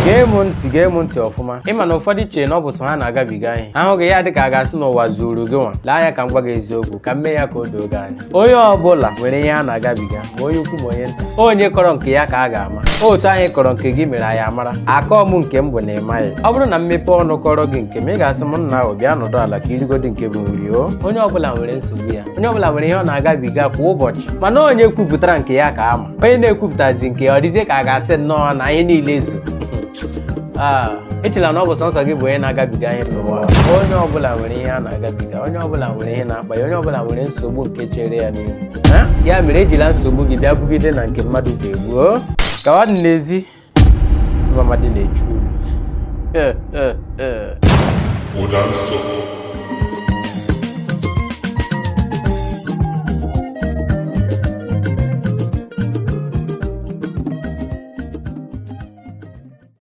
Gee m ntị, gee m ntị ọfụma. Ị ma na ụfọdụ chere na ọ bụ sọ ha na-agabiga ihe ahụghị ya, dịka a ga-asị n'ụwa zuru gị nwa. Lee anya ka m gwa gị eziokwu, ka m mee ya ka o doo gị anya. Onye ọbụla nwere ihe a na-agabiga, ma onye ukwu ma onye nta. Onye kọrọ nke ya ka a ga-ama. Otu anyị kọrọ nke gị mere anyị amara. Akọ m nke m bụ na ị maghị. Ọ bụrụ na m mepee ọnụ kọrọ gị nke m, ị ga-asị m, "Nna ahụ, bịa nọdụ ala ka irigodi nke bụ nri." O onye ọbụla nwere nsogbu ya, onye ọbụla nwere ihe ọ na-agabiga kwa ụbọchị, mana onye kwupụtara nke ya ka ama. Onye na-ekwupụtazi nke ya, ọ dịzie ka a ga-asị nnọọ na ihe niile ezu. Aa, echela na ọ bụ sọnsọ gị bụ onye na-agabiga ihe n'ụwa. Onye ọbụla nwere ihe a na-agabiga, onye ọbụla nwere ihe na-akpa ya, onye ọbụla nwere nsogbu nke chere ya n'ihu. Ha? Ya mere ejila nsogbu gị bịa bugide na nke mmadụ ga-egbu. O gawa dị n'ezi mamadi na-echu olu. Ụda nsọ.